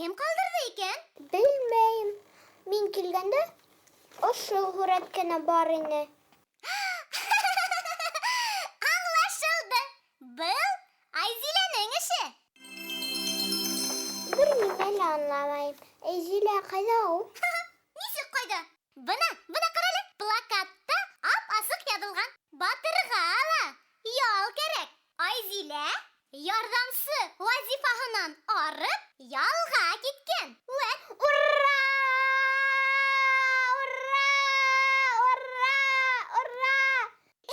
Кем ҡалдырҙы икән? Белмәйем. Мин килгәндә ошо һүрәт кенә бар ине. Аңлашылды. Был Айзиләнең эше. Бер нимә лә аңламайым. Айзилә ҡайҙа ул? Нисек ҡайҙа? Бына, бына ҡара әле, плакатта ап-асыҡ яҙылған. Батырға ла ял кәрәк. Айзилә ярҙамсы вазифаһынан арып, ялға киткән. Вәт! Ура! Ура! Ура! Ура!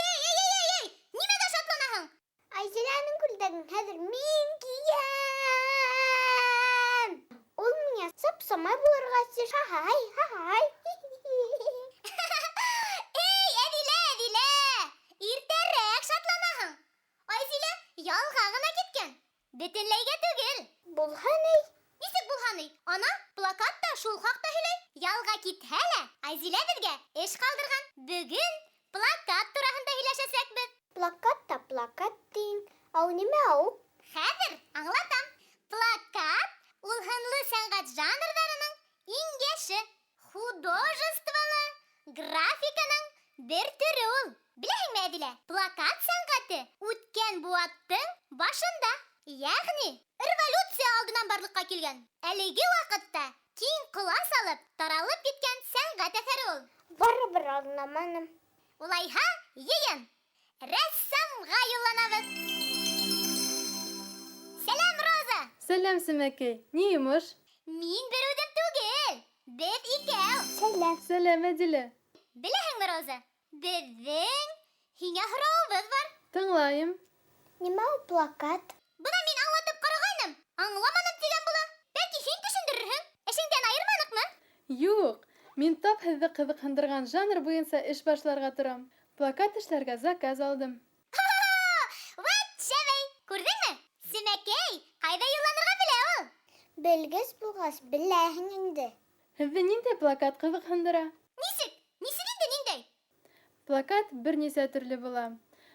Эй, эй, эй, эй, эй! Нимәгә шатланаһың? Айзиләнең күлдәген хәҙер мин кейәм! Ул миңә сап-самай булырға тейеш. Ха-хай, ха-хай. Эй, Әҙилә, Әҙилә! Иртәрәк шатланаһың. Айзилә ялға ғына киткән. Бөтөнләйгә түгел. Булһа ни? Нисек булһа ни? Ана, плакат та шул хаҡта һөйләй. Ялға китһә лә, Айзилә беҙгә эш ҡалдырған. Бөгөн плакат тураһында һөйләшәсәкбеҙ. Плакат та плакат тиң. Ә ул нимә ул? Хәҙер аңлатам. Плакат ул һынлы сәнғәт жанрҙарының иң йәше. Художестволы графиканың бер төрө ул. Беләһеңме, Әҙилә, плакат сәнғәте үткән быуаттың башында, ягъни революция алдынан барлыҡҡа килгән. Әлеге ваҡытта киң ҡолас алып, таралып киткән сәнғәт әҫәре ул. Барыбер аңламаным. Улайһа, йыйын! Рәссамға юлланабыҙ. Сәләм, Роза! Сәләм, Сәмәкәй! Ни йомош? Мин бер үҙем түгел, беҙ икәү. Сәләм. Сәләм, Әдилә! Беләһеңме, Роза, беҙҙең һиңә һорауыбыҙ бар. Тыңлайым. Нимә ул плакат? Бына мин аңлатып ҡарағайным, аңламаным тигән була. Бәлки һин төшөндөрөрһөң? Эшеңдән айырманыҡмы? Юҡ, мин тап һеҙҙе ҡыҙыҡһындырған жанр буйынса эш башларға торам. Плакат эшләргә заказ алдым. Вәт шәбәй! Күрҙеңме? Семәкәй ҡайҙа юлланырға белә ул. Белгес булғас, беләһең инде. Һеҙҙе ниндәй плакат ҡыҙыҡһындыра? Нисек? Нисек инде ниндәй? Плакат бер нисә төрлө була.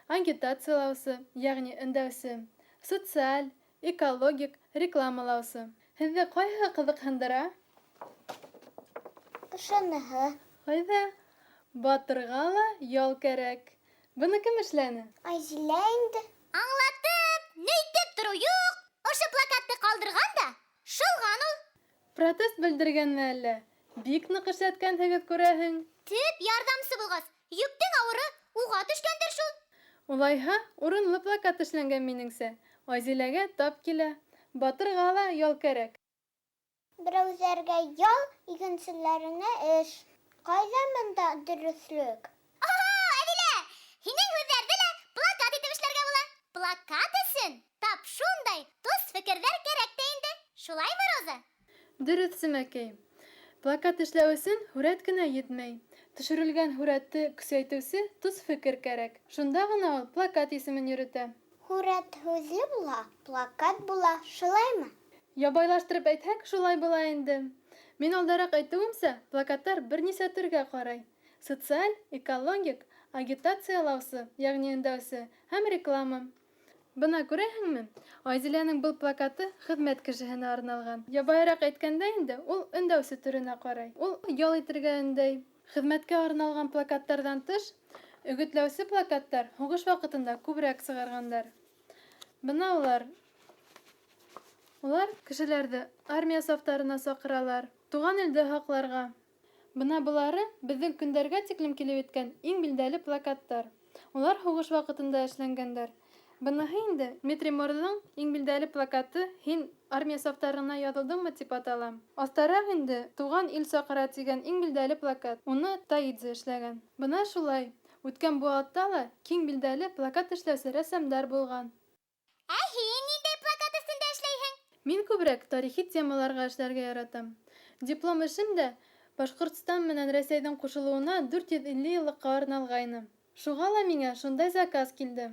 Агитациялаусы, ягъни өндәүсе, социаль, экологик, рекламалаусы. Һеҙҙе ҡайһыһы ҡыҙыҡһындыра? Ошоноһо. Ҡайҙа? Батырға ла ял кәрәк. Быны кем эшләне? Айзилә инде. Аңлатып, нөйтеп тороу юҡ. Ошо плакатты ҡалдырған да, шылған ул. Протест белдергәнме әллә? Бик ныҡ эшләткәнһегеҙ, күрәһең. Төп ярҙамсы булғас, йөктөң ауыры уға төшкәндер шул. Улайһа, урынлы плакат эшләнгән минеңсә. Айзиләгә тап килә. Батырға ла ял кәрәк. Берәүҙәргә ял, икенселәренә эш. Ҡайҙа бында дөрөҫлөк? Аһа, Әҙилә, һинең һүҙҙәрҙе лә плакат итеп эшләргә була. Плакат өсөн тап шундай тос фекерҙәр кәрәк тә инде. Шулаймы, Роза? Дөрөҫ, Сәмәкәй. Плакат эшләү өсөн һүрәт кенә етмәй. Төшөрөлгән һүрәтте көсәйтеүсе тос фекер кәрәк. Шунда ғына ул плакат исемен йөрөтә. Һүрәт һүҙле була, плакат була, шулаймы? Ябайлаштырып әйтһәк, шулай була инде. Мин алдараҡ әйтеүемсә, плакаттар бер нисә төргә ҡарай. Социаль, экологик, агитациялаусы, ягъни өндәүсе һәм реклама. Бына күрәһеңме, Айзиләнең был плакаты хеҙмәт кешеһенә арналған. Ябайыраҡ әйткәндә инде, ул өндәүсе төрөнә ҡарай. Ул ял итергә өндәй. Хеҙмәткә арналған плакаттарҙан тыш, өгөтләүсе плакаттар һуғыш ваҡытында күберәк сығарғандар. Бына улар. Улар кешеләрҙе армия сафтарына саҡыралар, туған илде һаҡларға. Бына былары беҙҙең көндәргә тиклем килеп еткән иң билдәле плакаттар. Улар һуғыш ваҡытында эшләнгәндәр. Быныһы инде Дмитрий Морҙың иң билдәле плакаты «Һин армия сафтарына яҙылдыңмы?» тип атала. Аҫтараҡ инде «Туған ил саҡыра» тигән иң билдәле плакат. Уны Таидзе эшләгән. Бына шулай, үткән быуатта ла киң билдәле плакат эшләүсе рәссамдар булған. Ә һин ниндәй плакат өҫтөндә эшләйһең? Мин күберәк тарихи темаларға эшләргә яратам. Диплом эшем дә Башҡортостан менән Рәсәйҙең ҡушылыуына 450 йыллыҡҡа арналғайны. Шуға ла миңә шундай заказ килде.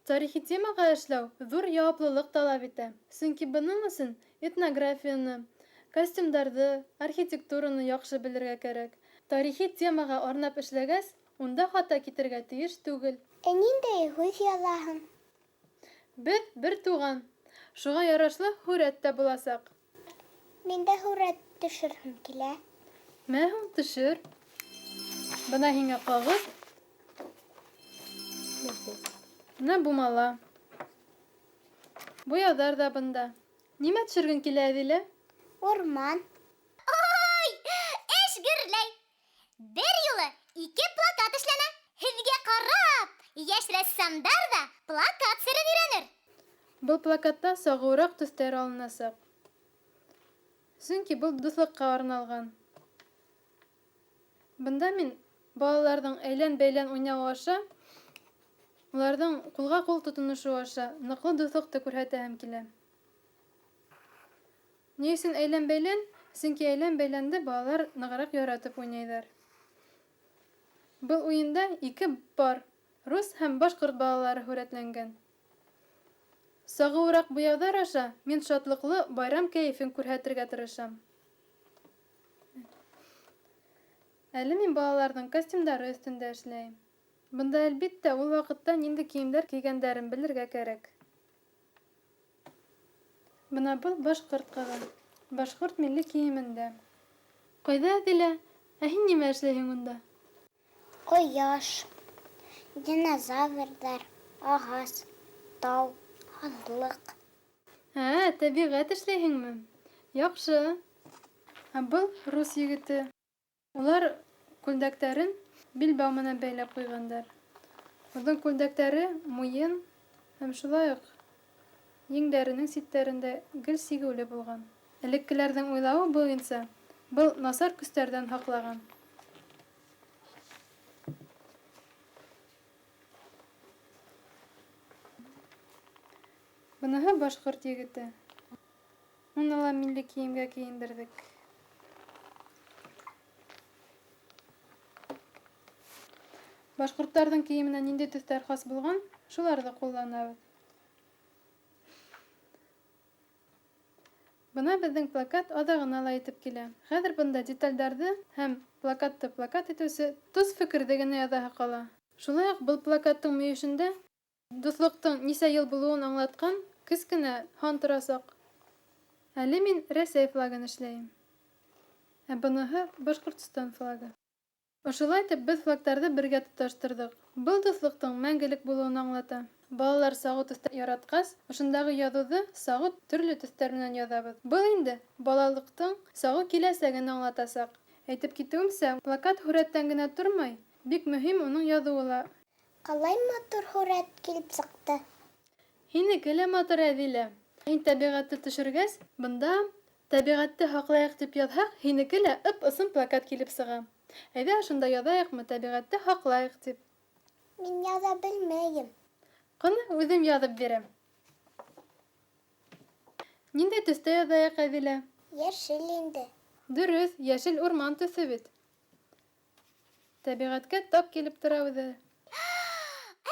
Тарихи темаға эшләү ҙур яуаплылыҡ талап итә. Сөнки бының өсөн этнографияны, костюмдарҙы, архитектураны яҡшы белергә кәрәк. Тарихи темаға арнап эшләгәс, унда хата китергә тейеш түгел. Ә ниндәй һүҙ яҙаһың? Беҙ бер туған. Шуға ярашлы һүрәт тә буласаҡ. Мин дә һүрәт төшөрһөм килә. Мә һуң, төшөр. Бына һиңә ҡағыҙ. Бына бумала. Буяуҙар ҙа бында. Нимә төшөргөң килә, Әҙилә? Урман. Ой, эш гөрләй. Бер юлы ике плакат эшләнә. Һеҙгә ҡарап, йәш рәссамдар ҙа плакат серен өйрәнер. Был плакатта сағыуыраҡ төҫтәр алынасаҡ. Сөнки был дуҫлыҡҡа арналған. Бында мин балаларҙың әйлән-бәйлән уйнауы аша, уларҙың ҡулға-ҡул тотоношоуы аша ныҡлы дуҫлыҡты күрһәтәһем килә. Ни өсөн әйлән-бәйлән? Сөнки әйлән-бәйләнде балалар нығыраҡ яратып уйнайҙар. Был уйында ике пар рус һәм башҡорт балалары һүрәтләнгән. Сағыуыраҡ буяуҙар аша мин шатлыҡлы байрам кәйефен күрһәтергә тырышам. Әле мин балаларҙың костюмдары өҫтөндә эшләйем. Бында, әлбиттә, ул ваҡытта ниндәй кейемдәр кейгәндәрен белергә кәрәк. Бына был башҡорт ҡыҙы. Башҡорт милли кейемендә. Ҡайҙа, Әҙилә? Ә һин нимә эшләйһең унда? Ҡояш, динозаврҙар, ағас, тау, һаҙлыҡ. Ә, тәбиғәт эшләйһеңме? Яҡшы. Ә был рус егете. Улар күлдәктәрен билбау менән бәйләп ҡуйғандар. Оҙон күлдәктәре муйын һәм шулай уҡ еңдәренең ситтәрендә гел сигеүле булған. Элеккеләрҙең уйлауы буйынса, был насар көстәрҙән һаҡлаған. Быныһы башҡорт егете. Уны ла милли кейемгә кейендерҙек. Башҡорттарҙың кейеменә ниндәй төҫтәр хас булған, шуларҙы ҡулланабыҙ. Бына беҙҙең плакат аҙағына ла етеп килә. Хәҙер бында детальдарҙы һәм плакатты плакат итеүсе тос фекерҙе генә яҙаһы ҡала. Шулай уҡ был плакаттың мөйөшөндә дуҫлыҡтың нисә йыл булыуын аңлатҡан кескенә һан торасаҡ. Әле мин Рәсәй флагын эшләйем. Ә быныһы Башҡортостан флагы. Ошолай итеп беҙ флагтарҙы бергә тоташтырҙыҡ. Был дуҫлыҡтың мәңгелек булыуын аңлата. Балалар сағыу төҫтәр яратҡас, ошондағы яҙыуҙы сағыу төрлө төҫтәр менән яҙабыҙ. Был инде балалыҡтың сағыу киләсәген аңлатасаҡ. Әйтеп китеүемсә, плакат һүрәттән генә тормай, бик мөһим уның яҙыуы ла. Ҡалай матур һүрәт килеп сыҡты. Һинеке лә матур, Әҙилә. Һин тәбиғәтте төшөргәс, бында тәбиғәтте һаҡлайыҡ тип яҙһаҡ, һинеке лә ып-ысын плакат килеп сыға. Әйҙә, ошонда яҙайыҡмы тәбиғәтте һаҡлайыҡ тип. Мин яҙа белмәйем. Ҡана, үҙем яҙып бирәм. Ниндәй төҫтә яҙайыҡ, Әҙилә? Йәшел инде. Дөрөҫ, йәшел урман төҫө бит. Тәбиғәткә тап килеп тора үҙе.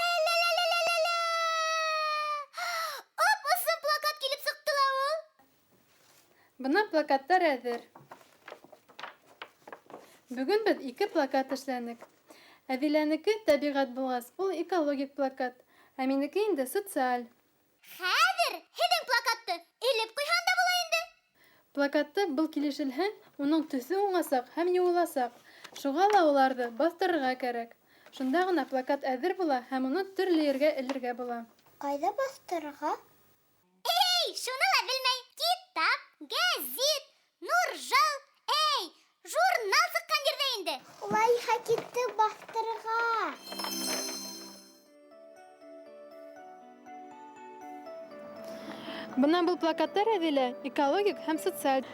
Әләләләләлә! Оп-осон плакат килеп сыҡты ла ул. Бына плакаттар әҙер. Бөгөн беҙ ике плакат эшләнек. Әҙиләнеке тәбиғәт булғас, ул экологик плакат, ә минеке инде социаль. Хәҙер һеҙҙең плакатты элеп ҡуйһаң да була инде. Плакатты был килешелһә, уның төҫө уңасаҡ һәм йыуыласаҡ. Шуға ла уларҙы баҫтырырға кәрәк. Шунда ғына плакат әҙер була һәм уны төрлө ергә элергә була. Ҡайҙа баҫтырырға? Эй, шуны ла белмәй. Китап, гәзит, Нуржал, эй, журнал сыҡҡан ерҙә инде. Улайһа киттек баҫтырырға. Бына был плакаттар, Әҙилә, экологик һәм социаль.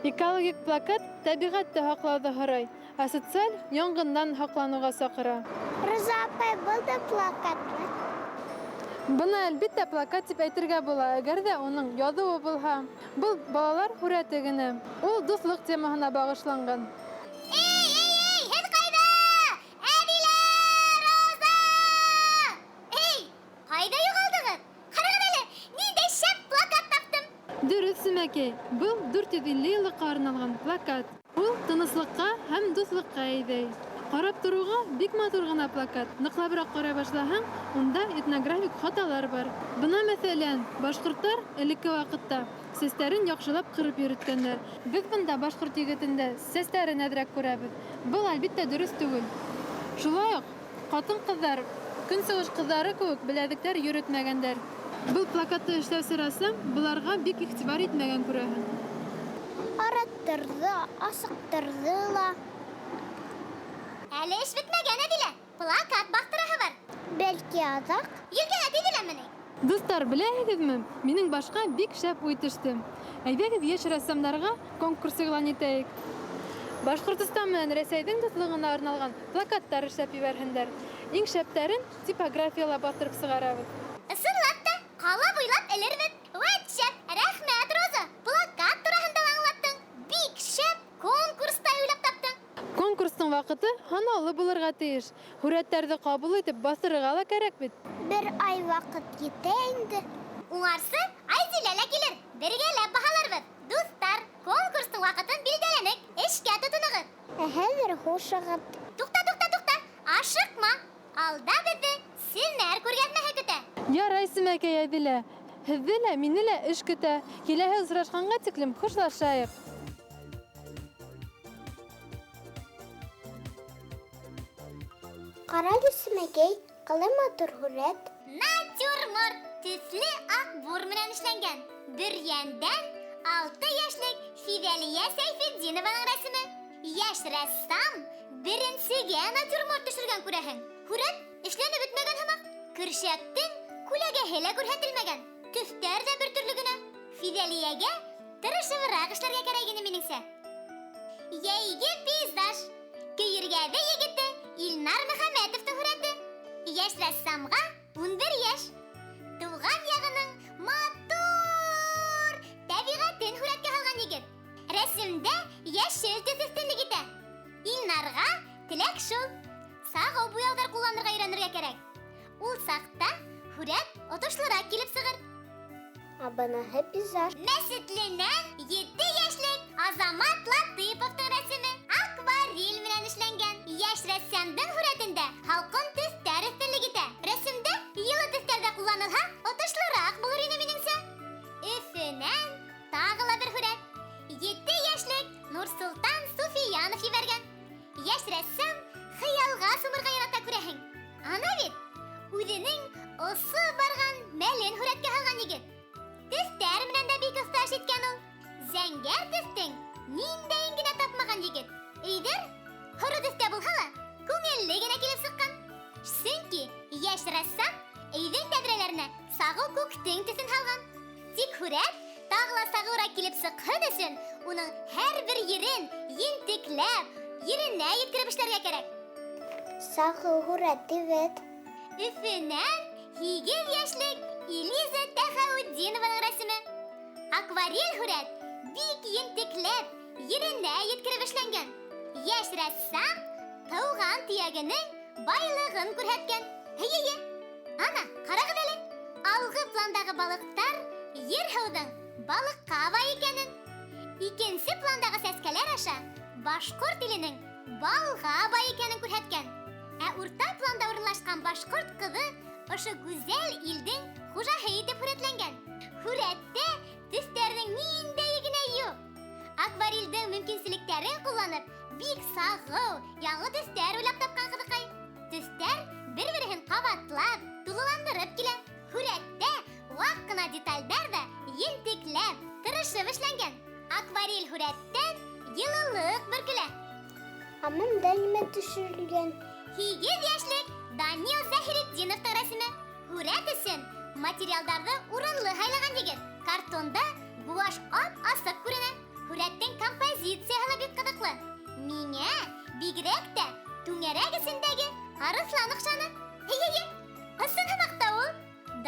Экологик плакат тәбиғәтте һаҡлауҙы һорай, ә социаль янғындан һаҡланыуға саҡыра. Роза апай, был да плакатмы? Быны, әлбиттә, плакат тип әйтергә була, әгәр ҙә уның яҙыуы булһа. Был балалар һүрәте генә. Ул дуҫлыҡ темаһына бағышланған. Эй, эй, эй, һеҙ ҡайҙа? Әҙилә, Роза! Эй, ҡайҙа юғалдығыҙ? Ҡарағыҙ әле, ниндәй шәп плакат таптым. Дөрөҫ, Сүмәкәй, был 450 йыллыҡҡа арналған плакат. Ул тыныслыҡҡа һәм дуҫлыҡҡа әйҙәй. Карап торуга бик матур гына плакат. Ныклабрак карай башлаһаң, унда этнографик хаталар бар. Бына мәсәлән, башкортлар элекке вакытта сәсләрен яхшылап кырып йөрөткәннәр. Без бында башкорт егетендә сәсләрен әзрәк күрәбез. Был, әлбиттә, дөрес түгел. Шулай ук хатын-кызлар көнсыгыш кызлары кебек беләзекләр йөрөтмәгәннәр. Был плакатты эшләүсе рәссам боларга бик игътибар итмәгән күрәһең. Араттырҙы, асыҡтырҙы ла. Әле эш бөтмәгән, Әдилә. Плакат баҫтыраһы бар. Бәлки аҙаҡ? Елкәңә тейҙеләмени? Дуҫтар, беләһегеҙме? Минең башҡа бик шәп уй төштө. Әйҙәгеҙ йәш рәссамдарға конкурс иғлан итәйек. Башҡортостан менән Рәсәйҙең дуҫлығына арналған плакаттар эшләп ебәрһендәр. Иң шәптәрен типографияла баҫтырып сығарабыҙ. Ысынлап та, ҡала буйлап элербеҙ. Вәт шәп! Рәхмәт, Роза. Плакат тураһында ла аңлаттың. Бик шәп конкурс та уйлап таптың. Конкурстың ваҡыты һанаулы булырға тейеш. Һүрәттәрҙе ҡабул итеп баҫтырырға ла кәрәк бит. Бер ай ваҡыт етә инде. Уңарсы Айзилә лә килер. Бергәләп баһаларбыҙ. Дуҫтар, конкурстың ваҡытын билдәләнек. Эшкә тотоноғоҙ. Ә хәҙер хушығыҙ. Туҡта, туҡта, туҡта. Ашыҡма. Алда беҙҙе Сенәр күргәҙмәһе көтә. Ярай, Сәмәкәй Әҙилә. Һеҙҙе лә, мине лә эш көтә. Киләһе осрашҡанға тиклем хушлашайыҡ. Ҡара әле, Сәмәкәй, ҡалай матур һүрәт. Натюрморт төҫлө аҡ бур менән эшләнгән. Бөрйәндән 6 йәшлек Фиҙәлиә Сәйфетдинованың рәсеме. Йәш рәссам беренсегә натюрморт төшөргән күрәһең. Һүрәт эшләнеп бөтмәгән һымаҡ. Көршәктең күләгәһе лә күрһәтелмәгән. Төҫтәр ҙә бер төрлө генә. Фиҙәлиәгә тырышыбыраҡ эшләргә кәрәк ине минеңсә. Йәйге пейзаж. Көйөргәҙе егете Илнар Мөхәмәтовтың һүрәте. Йәш рәссамға 11 йәш. Тыуған яғының матур тәбиғәтен һүрәткә һалған егет. Рәсемдә йәшел төҫ өҫтөнлөк итә. Илнарға теләк шул. Сағыу буяуҙар ҡулланырға өйрәнергә кәрәк. Ул саҡта һүрәт отошлораҡ килеп сығыр. Ә быныһы пейзаж. Мәсетленән 7 йәшлек Азамат Латыповтың рәсеме акварель менән эшләнгән. Йәш рәссамдың һүрәтендә һалҡын төҫтәр өҫтөнлөк итә. Рәсемдә йылы төҫтәр ҙә ҡулланылһа, отошлораҡ булыр ине минеңсә. Өфөнән тағы ла бер һүрәт. 7 йәшлек Нурсултан Суфиянов ебәргән. Йәш рәссам хыялға сумырға ярата күрәһең. Ана бит үҙенең осоп барған мәлен һүрәткә һалған егет. Төҫтәр менән дә бик оҫта эш иткән ул. Зәңгәр төҫтең ниндәйен генә тапмаған егет. Өйҙәр һоро төҫтә булһа ла, күңелле генә килеп сыҡҡан. Сөнки йәш рәссам өйҙөң тәҙрәләренә сағыу күктең төҫөн һалған. Тик һүрәт тағы ла сағыуыраҡ килеп сыҡһын өсөн уның һәр бер ерен ентекләп, еренә еткереп эшләргә кәрәк. Сағыу һүрәт бит. Өфөнән 8 йәшлек Элиза Тәхәүетдинованың рәсеме. Акварель һүрәт бик ентекләп, еренә еткереп эшләнгән. Йәш рәссам тыуған төйәгенең байлығын күрһәткән. Һейе-һе. Ана, ҡарағыҙ әле. Алғы пландағы балыҡтар ер-һыуҙың балыҡҡа бай икәнен, икенсе пландағы сәскәләр аша башҡорт иленең балға бай икәнен күрһәткән. Ә урта планда урынлашҡан башҡорт ҡыҙы ошо гүзәл илдең хужаһы итеп һүрәтләнгән. Һүрәттә төҫтәрҙең ниндәйе генә юҡ. Акварелдең мөмкинселектәрен ҡулланып, бик сағыу, яңы төҫтәр уйлап тапҡан ҡыҙыҡай. Төҫтәр бер-береһен ҡабатлап, тулыландырып килә. Һүрәттә ваҡ ҡына детальдәр ҙә ентекләп, тырышып эшләнгән. Акварель һүрәттән йылылыҡ бөркөлә. Ә бында нимә төшөрөлгән? 8 йәшлек Данил Заһиретдиновтың рәсеме. Һүрәт өсөн материалдарҙы урынлы һайлаған егет. Картонда гуашь ап-асыҡ күренә. Һүрәттең композицияһы ла бик ҡыҙыҡлы. Миңә бигерәк тә түңәрәк эсендәге арыҫлан оҡшаны. Һей-һей-һей, ысын һымаҡ та ул.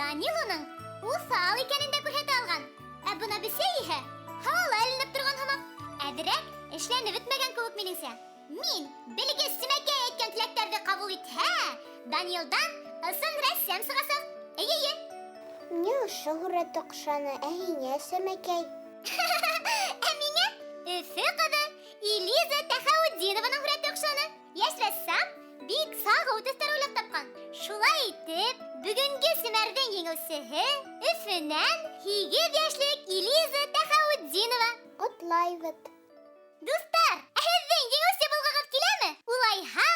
Данил уның уҫал икәнен дә күрһәтә алған. Ә бына бесәй иһә һауала эленеп торған һымаҡ. Әҙерәк эшләнеп бөтмәгән кеүек минеңсә. Мин белгес Сәмәкәй әйткән теләктәрҙе ҡабул итһә, Данилдан ысын рәссам сығасаҡ. Эйе-эйе. Миңә ошо һүрәт оҡшаны, ә һиңә, Сәмәкәй? Ә миңә Өфө ҡыҙы Элиза Тәхәүетдинованың һүрәте оҡшаны. Йәш рәссам бик сағыу төҫтәр уйлап тапҡан. Шулай итеп, бөгөнгө семәрҙең еңеүсеһе Өфөнән 8 йәшлек Элиза Тәхәүетдинова. Ҡотлайбыҙ. Дуҫтар, ә һеҙҙең еңеүсе булғығыҙ киләме? Улайһа,